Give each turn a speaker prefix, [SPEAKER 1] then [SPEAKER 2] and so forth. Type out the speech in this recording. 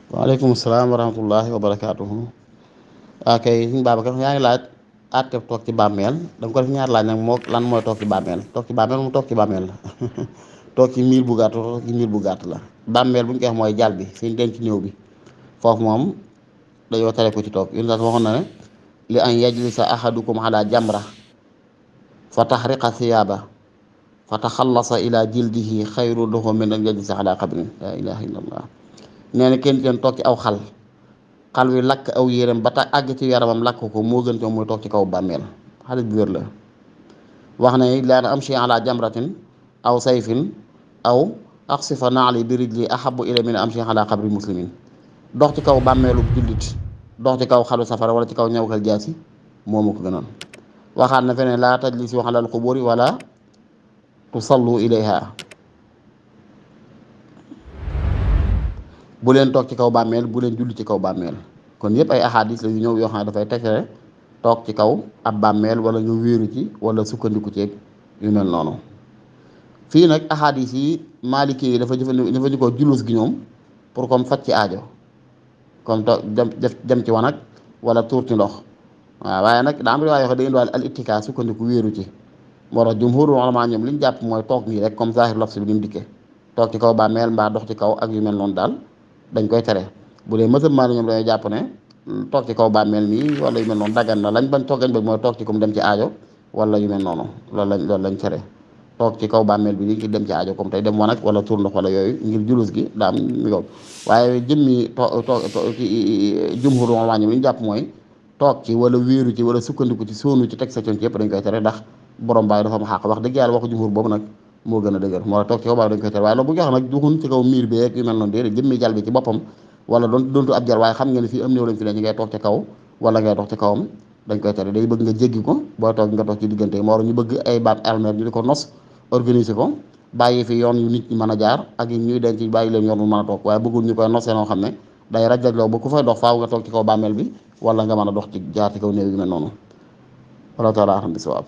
[SPEAKER 1] waaleykum salaam wa rahmatullahi wa barakaatuhu. waa kay suñu Babacar yaa ngi laaj àtte toog ci bàmmeel da nga ko def ñaar laaj nag moo lan mooy toog ci bàmmeel toog ci bàmmeel la toog ci miir bu gàtt toog ci miir bu gàtt la. bàmmeel bu ñu koy wax mooy jal bi fi ñu denc néew bi foofu moom dañoo tere ko ci toog yéen sax waxoon na ne li an yajlisa ahadukum ala jamra fa taxriqa siyaaba fa taxallasa ila jildihi xayru lahu min an yajlisa ala qabrin la ilaha illallah. nee na kenn toog ci aw xal wi lakk aw yéreem ba tax àgg ci yaramam lakk ko moo gën ci moom muy toog ci kaw bàmmeel xaalis bu wér la. wax ne laa na am shi ala jamratin aw sayfin aw aqsifa naali bi rijli ahabu ila min am shi ala qabri muslimin. dox ci kaw bàmmeelu jullit dox ci kaw xalu safara wala ci kaw ñawkal jaasi moo ma ko gënoon. waxaat na feneen laa tajlisu alal quburi wala tusallu ilayha. bu leen toog ci kaw bàmmeel bu leen julli ci kaw bàmmeel kon yëpp ay ahadis la yu ñëw yoo xam ne dafay tegtale toog ci kaw ab bàmmeel wala ñu wéeru ci wala sukkandiku ci yu mel noonu. fii nag ahadis yi maliki yi dafa jëfandikoo julus gi ñoom pour comme faj ci aajo comme toog dem ci wanag wala tuur ci ndox waaw. waaye nag daa am riwaaya yoo xam ne day indiwaale al ittika sukkandiku wéeru ci moo tax jumhur ulama ñoom li ñu jàpp mooy toog nii rek comme zahir lafs bi ni mu dikkee toog ci kaw bàmmeel mbaa dox ci kaw ak yu mel noonu daal dañ koy tere. bu dee mësam maa ñoom dañoo jàpp ne toog ci kaw bàmmeel nii wala yu mel noonu daggan na lañ bañ toog gañ bëgg mooy toog ci comme dem ci aajo wala yu mel noonu loolu lañ tere. toog ci kaw bàmmeel bi nii ngir dem ci aajo comme tey dem wanag wala tuur ndox wala yooyu ngir julus gi daa am yoon. waaye jëmmi jumhur waa ñoom li ñu jàpp mooy toog ci wala wéeru ci wala sukkandiku ci soonu ci teg sa coon ci yëpp dañ koy tere ndax borom baay dafa ma xàq wax dëgg yàlla waxu jumhur boobu nag moo gën a dëgër moo toog ci kaw baax dañ koy tere. waaye loolu bu ñu wax nag duxun ci kaw miir bi yu mel noonu déedéet jëmmi jal bi ci boppam wala doontu ab jar waaye xam ngeen ne fii am néew lañ fi ne ñu ngay toog ci kaw wala ngay dox ci kawam dañ koy tere. day bëgg nga jéggi ko boo toog nga toog ci diggante moo war ñu bëgg ay baat almer ñu di ko nos organiser ko bàyyi fi yoon yu nit ñi mën a jaar ak yi ñuy denc bàyyi leen yoon bu mën a toog waaye bëggul ñu koy nosee noo xam ne day rajajloo ba ku fay dox faaw nga toog ci kaw bàmmeel bi wala nga mën a dox ci jaar ci kaw néew yu mel noonu wala taala xam bi sawaab